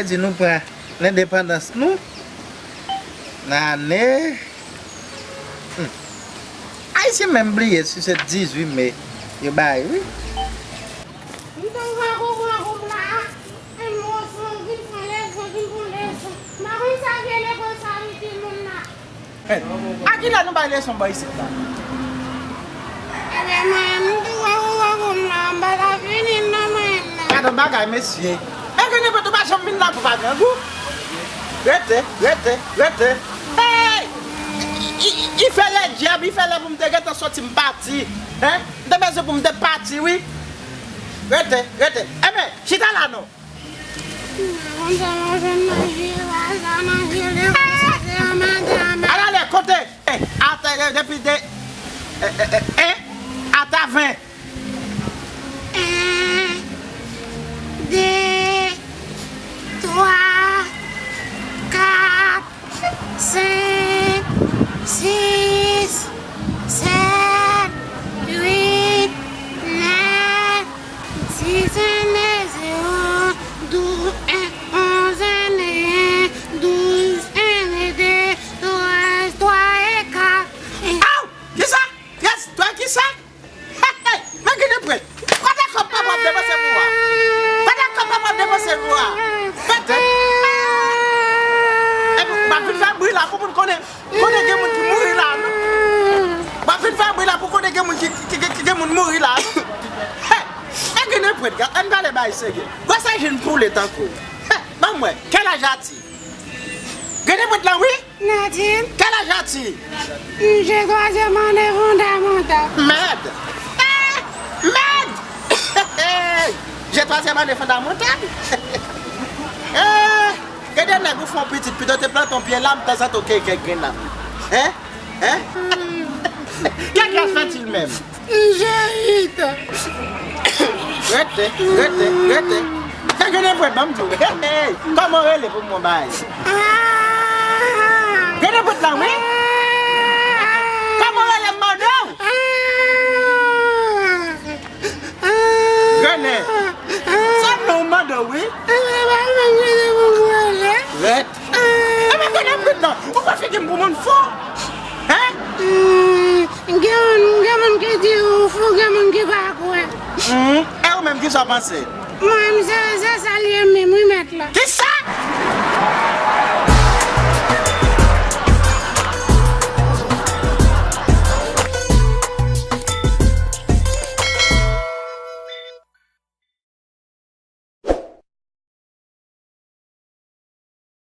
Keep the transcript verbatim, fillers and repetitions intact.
Di nou pran lendepandans nou nan ane. Hmm. Ayisyen menm bliye si se dizuit me yo bay, wi. M t anvan konprann kòm la, e m wè son vin fè leson, vin fè leson. M pa konn sa vye lekòl sa vin di moun la. A kilè nou bay leson bò isit la? Ebyen, mwen, m tou wè ou wè kòm la, m pa ta vini non, mwen, non. Gade yon bagay, mesye. E vini pou tou pa janm vin la pou pa grangou. Rete, rete, rete. Hey! I, i, i fè lè dyab, i fè lè pou m te gentan soti, m pati. Hein? M te bezwen pou m te pati, wi. Rete, rete. Enben, chita la non. Konsa mwen jwenn nan je, sa nan je, le konsa se yon madanm. Al ale, konte. Eh, ata, eh, depi de, eh, eh, eh, eh, ata ven. En, de, twa, kat, senk, sis, sèt, uit, nèf, dis, en, zewo, dou-, en, onz, en, en, douz, en, de, trèz, twa e kat, en. Aw! Kisa? Trèz, twa, kisa? Hey, hey, men Gine pwèt. Kote kòb papa ap depanse pou ou a? Kote kòb papa ap depanse pou ou a? Rete. Epi, m ap vin fè bri la pou moun konnen, konnen gen moun ki mouri la, non. M ap vin fè bri la pou konnen gen moun ki, ki, ki, ki gen moun mouri la, non. Hey, men Gine pwèt, ann pale bagay serye. Gwosè jin poule tankou. Hey, ban m wè, kèl aj Ati? Gine pwèt la, wi. Nadine. Quel âge as-tu? J'ai troisième année fondamentale. Merde! Eh! Merde! J'ai troisième année fondamentale? Eh! Gade nèg ou fè yon pitit, pito te plante yon pye lam, tanzantan ou keye kèk grenn la. Hein? Hein? Quel âge as-tu menm? J'ai huit ans. Rete, rete, rete. Fè Gine pwèt, ban m di w. Hey, hey. Kòman w rele pou m wè yon bagay? Gine pwèt la, wi. Kòman w rele, m mande w? Gine. Se non w mande w, wi. Rete. Ebyen, gade pwèt la. Ou pran figi m pou moun fou? Hein? Hmm, gen moun, gen moun ki di ou fou, gen moun ki pa kwè. Hmm, e ou menm, kisa w panse? Mwen, se, se sa l ye menm, wi, mèt la. Kisa?